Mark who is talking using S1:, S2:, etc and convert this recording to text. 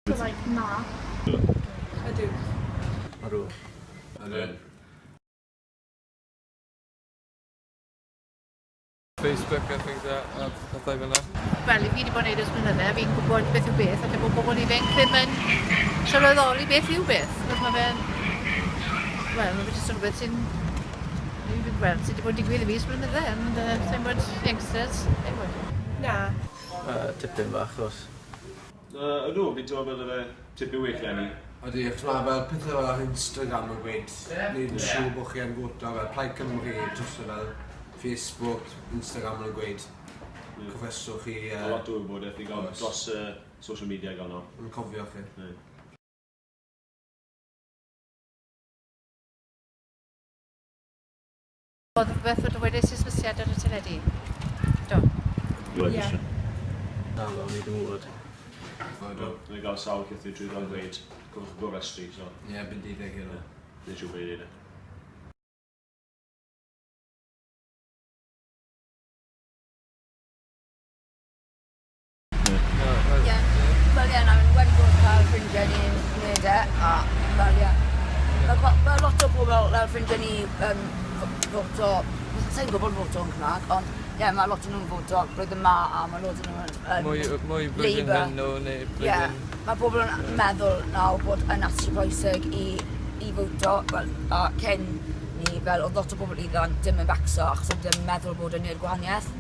S1: So like, na.
S2: Ydw.
S3: Ydw. Ydyn.
S4: Facebook a things like that, a pethau fel 'na.
S2: Wel, i fi wedi bod yn neud ers blynydde, a fi'n gwybod beth yw beth, a bod bobl ifanc ddim yn sylweddoli beth yw beth. Achos mae fe'n... Wel, mae fe jyst yn rhywbeth sy'n... Wel, sydd wedi bod yn digwydd i fi ers blynydde, ond sa'n bod youngsters... Ddim bod.
S5: Na.
S6: Tipyn bach, os.
S7: Ydw, fi'n teimlo fel bydde fe tipyn well 'leni.
S3: Ydy, achos mae fel pethau fel ar Instagram yn gweud, neud yn siŵr bod chi yn voto fel Plaid Cymru, dros fel Facebook, Instagram yn gweud, cofrestrwch chi.
S7: Mae lot o wybodaeth i gael dros social media i gael nawr.
S3: Yn cofio chi.
S2: Oedd rhywbeth o dywedais hysbysiad ar y teledu. Do.
S1: Ie.
S6: Na, fel ni ddim yn gwybod.
S3: Ydw.
S7: Dwi'n gael sawl llythyr trwy ddod gweud, cofiwch gofrestru, so.
S3: Ie, bendideg hynna.
S7: Dwi'n siŵr bod i'n neud e.
S8: Ie. Wel ie, na, wedi bod fel ffrindiau ni'n neud e, a fel ie. Mae lot o bobl fel ffrindiau ni voto, sa i'n gwybod voto yn Cymraeg, ond ie, mae lot o nhw'n voto blwyddyn ma a mae lot o nhw'n
S4: Mwy, mwy blwyddyn
S8: Labour.
S4: hyn nhw neu
S8: Ie,
S4: blwyddyn.
S8: mae pobl yn meddwl nawr bod yn actually bwysig i voto, wel, a cyn ni, fel, oedd lot o bobl ifanc dim yn becso achos oedd ddim yn meddwl bod yn neud gwahaniaeth.